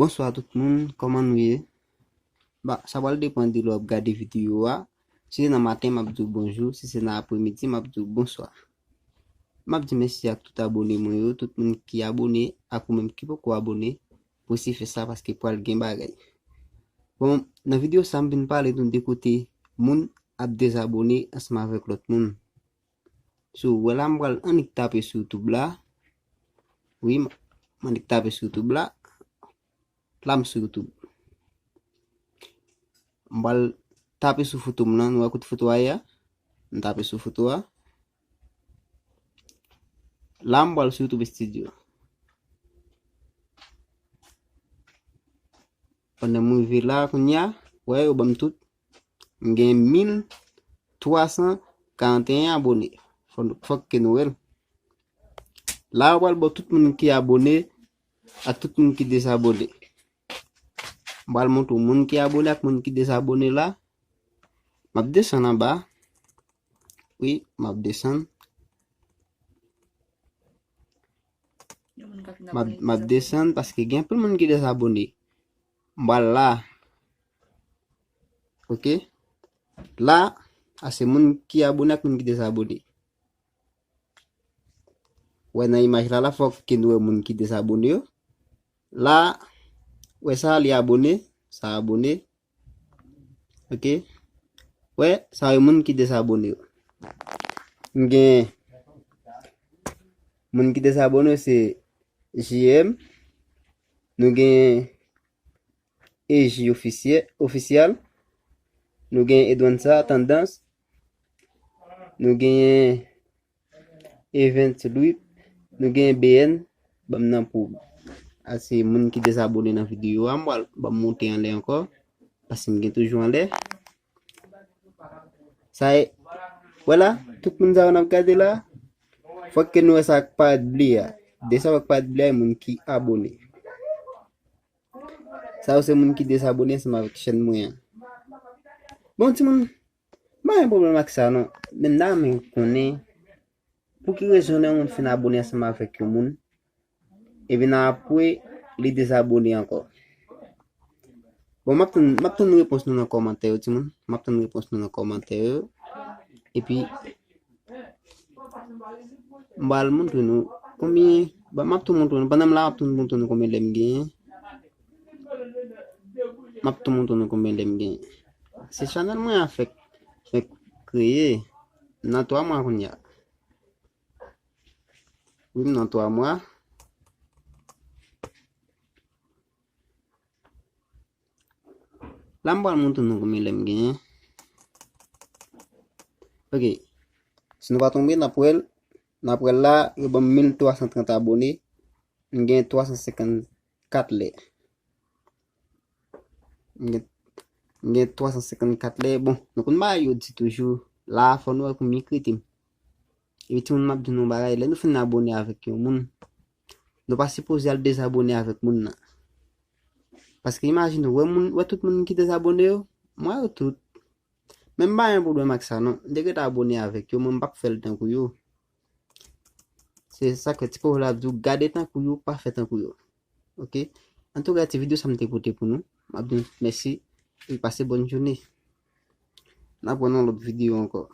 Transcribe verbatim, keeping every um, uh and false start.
Bonswa tout moun, kòman nou ye? Ba, sa pral depann de lè w ap gade videyo a. Si se nan maten, m ap di w bonjou. Si se nan apremidi, m ap di w bonswa. M ap di mèsi ak tout abone mwen yo, tout moun ki abone, ak ou menm ki poko abone, pou si fè sa paske pral gen bagay. Bon, nan videyo sa, m vin pale nou de kote moun ap dezabone ansanm avèk lòt moun. So, wè la, m pral annik tape sou YouTube la. Wi, m, m annik tape sou YouTube la. La, m sou YouTube. M pral tape sou foto m lan. Nou wè kote foto a ye a? M tape sou foto a. La, m pral sou YouTube Studio. Pandan m rive la, kounye a, wè, yo ban m tout. M gen mil twa san karanteyen abone. Fò, fòk ke nou wè l. La, yo pral ba w tout moun ki abone ak tout moun ki dezabone. M pral montre w moun ki abone ak moun ki dezabone la. M ap desann anba. Wi, m ap desann. M ap, m ap desann paske gen anpil moun ki dezabone. M pral la. Ok? La, a se moun ki abone ak moun ki dezabone. Wè nan imaj la, la fòk ke nou wè moun ki dezabone yo. La, wè sa, li abone, sa abone. Ok? Wè, sa yo moun ki dezabone yo. M gen moun ki dezabone yo se J M. Nou gen E J Ofisye-, Ofisyal. Nou gen Edwansa Tandans. Nou gen Event Louis, nou gen B N, ban m nan pou ase moun ki dezabone nan videyo a, m pral ban m monte anlè ankò, paske m gen toujou anlè. Sa e, wè la, tout moun sa yo n ap gade la, fòk ke nou wè sa k parèt ble a. De sa k parèt ble a, e moun ki abone. Sa yo se moun ki dezabone ansanm avèk chèn mwen an. Bon, timoun, m pa gen pwoblèm ak sa non. Men m ta renmen konnen pou ki rezon lè yon moun fin abone ansanm avèk yon moun, epi nan apre, li dezabone ankò. Bon, m ap tann, m ap tann repons nou nan kòmantè yo, timoun. M ap tann repons nou nan kòmantè yo. Epi, m pral montre nou konbyen, ba, m ap tou montre nou. Pandan m la, m ap tou montre nou konbyen lè m genyen. M ap tou montre nou konbyen lè m genyen. Se chanèl mwen an fèk, fèk kreye. M nan twa mwa kounye a. Wi, m nan twa mwa. La, m pral montre nou konbyen lè m genyen. Ok. Si nou pa tonbe, n ap wè l. N ap wè l la, yo ban m mil twa san trant abone. M gen twa san senkannkat lè. M gen, m gen twa san senkannkat lè. Bon, nou konn bagay yo di toujou. La, fò nou wè konbyen k rete m. Epi timoun, m ap di nou yon bagay, lè nou fin abone avèk yon moun, nou pa sipoze al dezabone avèk moun nan. Paske imajine w, wè moun, wè tout moun ki dezabone yo, m wè yo tout. Men m pa gen pwoblèm ak sa non. M te gentan abone avèk yo, men m p ap fè l tankou yo. Se sa k fè ti pwovèb la ap di w, gade tankou yo, pa fè tankou yo. Ok? Antouka, ti videyo sa m te pote pou nou. M ap di nou tout mèsi. E pase bòn jounen. N ap wè nan lòt videyo ankò.